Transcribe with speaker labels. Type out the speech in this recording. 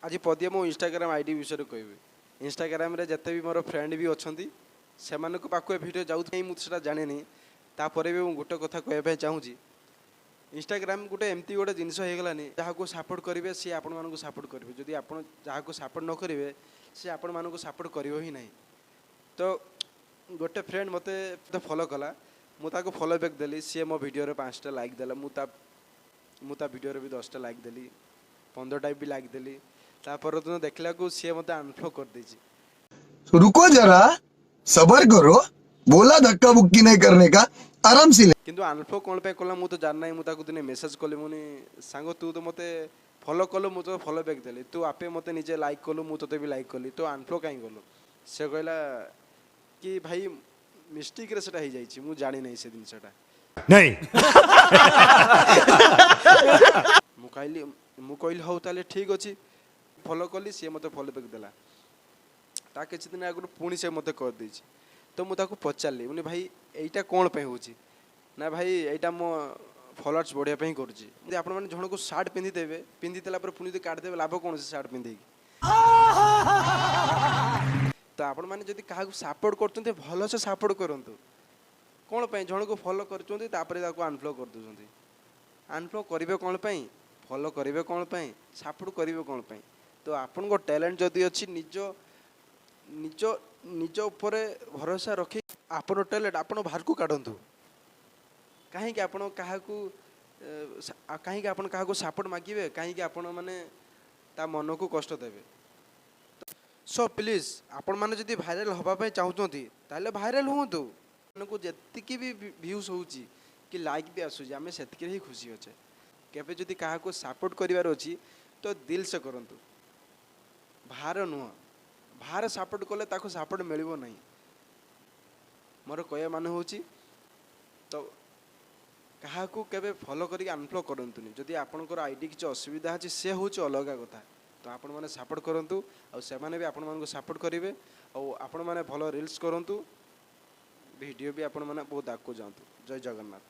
Speaker 1: ଆଜି ପଦିଏ ମୁଁ Instagram ID ବିଷୟରେ କହିବି। ଇନଷ୍ଟାଗ୍ରାମରେ ଯେତେ ବି ମୋର ଫ୍ରେଣ୍ଡ ବି ଅଛନ୍ତି, ସେମାନଙ୍କ ପାଖକୁ ଏ ଭିଡ଼ିଓ ଯାଉଥାଏ, ମୁଁ ସେଟା ଜାଣିନି। ତାପରେ ବି ମୁଁ ଗୋଟେ କଥା କହିବା ପାଇଁ ଚାହୁଁଛି। ଇନଷ୍ଟାଗ୍ରାମ ଗୋଟେ ଏମିତି ଗୋଟେ ଜିନିଷ ହେଇଗଲାନି, ଯାହାକୁ ସପୋର୍ଟ କରିବେ ସିଏ ଆପଣମାନଙ୍କୁ ସପୋର୍ଟ କରିବେ। ଯଦି ଆପଣ ଯାହାକୁ ସପୋର୍ଟ ନ କରିବେ, ସେ ଆପଣମାନଙ୍କୁ ସପୋର୍ଟ କରିବ ହିଁ ନାହିଁ। ତ ଗୋଟେ ଫ୍ରେଣ୍ଡ ମୋତେ ଫଲୋ କଲା, ମୁଁ ତାକୁ ଫଲୋ ବ୍ୟାକ୍ ଦେଲି। ସିଏ ମୋ ଭିଡ଼ିଓରେ 5ଟା ଲାଇକ୍ ଦେଲା। ମୁଁ ତା ଭିଡ଼ିଓରେ ବି 10ଟା ଲାଇକ୍ ଦେଲି, 15ଟା ବି ଲାଇକ୍ ଦେଲି। ତାପରେ ଦିନ ଦେଖିଲାକୁ ସିଏ ମୋତେ ଅନଫଲୋ କରିଦେଇଛି।
Speaker 2: रुको जरा, सबर करो। बोला धक्का बुक्की नहीं करने का, आराम से ले।
Speaker 1: କିନ୍ତୁ ଅନଫଲୋ କ'ଣ ପାଇଁ କଲା, ମୁଁ ତ ଜାଣିନାହିଁ। ମୁଁ ତାକୁ ଦିନେ ମେସେଜ୍ କଲି, ମୁଁ ସାଙ୍ଗ, ତୁ ତ ମୋତେ ଫଲୋ କଲୁ, ମୁଁ ତ ଫଲୋ ବ୍ୟାକ୍ ଦେଲି, ତୁ ଆପେ ମୋତେ ନିଜେ ଲାଇକ୍ କଲୁ, ମୁଁ ତୋତେ ବି ଲାଇକ୍ କଲି, ତୁ ଅନଫଲୋ କାହିଁ କଲୁ? ସେ କହିଲା କି ଭାଇ, ମିଷ୍ଟେକ୍ରେ ସେଟା ହେଇଯାଇଛି, ମୁଁ ଜାଣିନାହିଁ ସେ ଜିନିଷଟା।
Speaker 3: नहीं।
Speaker 1: ମୁଁ କହିଲି, ହଉ ତାହେଲେ ଠିକ୍ ଅଛି। ଫଲୋ କଲି, ସିଏ ମୋତେ ଫଲୋ ବ୍ୟାକ୍ ଦେଲା। ତା କିଛି ଦିନ ଆଗରୁ ପୁଣି ସେ ମୋତେ କରିଦେଇଛି। ତ ମୁଁ ତାକୁ ପଚାରିଲି, ମୁଁ ଭାଇ, ଏଇଟା କ'ଣ ପାଇଁ ହେଉଛି? ନା ଭାଇ, ଏଇଟା ମୋ ଫଲୋଅର୍ସ ବଢ଼ିବା ପାଇଁ କରୁଛି। ଯଦି ଆପଣମାନେ ଜଣକୁ ସାର୍ଟ ପିନ୍ଧିଦେବେ, ପିନ୍ଧିଦେଲା ପରେ ପୁଣି ଯଦି କାଟିଦେବେ, ଲାଭ କ'ଣ ସେ ସାର୍ଟ ପିନ୍ଧିକି? ତ ଆପଣମାନେ ଯଦି କାହାକୁ ସପୋର୍ଟ କରୁଛନ୍ତି, ଭଲସେ ସପୋର୍ଟ କରନ୍ତୁ। କ'ଣ ପାଇଁ ଜଣକୁ ଫଲୋ କରୁଛନ୍ତି, ତାପରେ ତାକୁ ଅନଫଲୋ କରିଦେଉଛନ୍ତି? ଅନଫଲୋ କରିବେ କ'ଣ ପାଇଁ? ଫଲୋ କରିବେ କ'ଣ ପାଇଁ? ସପୋର୍ଟ କରିବେ କ'ଣ ପାଇଁ? ତ ଆପଣଙ୍କ ଟ୍ୟାଲେଣ୍ଟ ଯଦି ଅଛି, ନିଜ ନିଜ ନିଜ ଉପରେ ଭରସା ରଖି ଆପଣ ଟ୍ୟାଲେଣ୍ଟ ଆପଣ ବାହାରକୁ କାଢ଼ନ୍ତୁ। କାହିଁକି ଆପଣ କାହାକୁ ସପୋର୍ଟ ମାଗିବେ? କାହିଁକି ଆପଣ ମାନେ ତା ମନକୁ କଷ୍ଟ ଦେବେ? ସୋ ପ୍ଲିଜ୍, ଆପଣମାନେ ଯଦି ଭାଇରାଲ୍ ହେବା ପାଇଁ ଚାହୁଁଛନ୍ତି, ତାହେଲେ ଭାଇରାଲ୍ ହୁଅନ୍ତୁ। ମାନଙ୍କୁ ଯେତିକି ବି ଭ୍ୟୁଜ୍ ହେଉଛି କି ଲାଇକ୍ ବି ଆସୁଛି, ଆମେ ସେତିକିରେ ହିଁ ଖୁସି ଅଛେ। କେବେ ଯଦି କାହାକୁ ସପୋର୍ଟ କରିବାର ଅଛି, ତ दिल से କରନ୍ତୁ, ବାହାର ନୁହଁ। ବାହାର ସପୋର୍ଟ କଲେ ତାକୁ ସପୋର୍ଟ ମିଳିବ ନାହିଁ। ମୋର କହିବା ମାନେ ହେଉଛି, ତ କାହାକୁ କେବେ ଫଲୋ କରିକି ଅନଫଲୋ କରନ୍ତୁନି। ଯଦି ଆପଣଙ୍କର ଆଇଡ଼ି କିଛି ଅସୁବିଧା ଅଛି, ସେ ହେଉଛି ଅଲଗା କଥା। ତ ଆପଣମାନେ ସପୋର୍ଟ କରନ୍ତୁ ଆଉ ସେମାନେ ବି ଆପଣମାନଙ୍କୁ ସପୋର୍ଟ କରିବେ। ଆଉ ଆପଣମାନେ ଭଲ ରିଲ୍ସ କରନ୍ତୁ, ଭିଡ଼ିଓ ବି ଆପଣମାନେ ବହୁତ ଆଗକୁ ଯାଆନ୍ତୁ। ଜୟ ଜଗନ୍ନାଥ।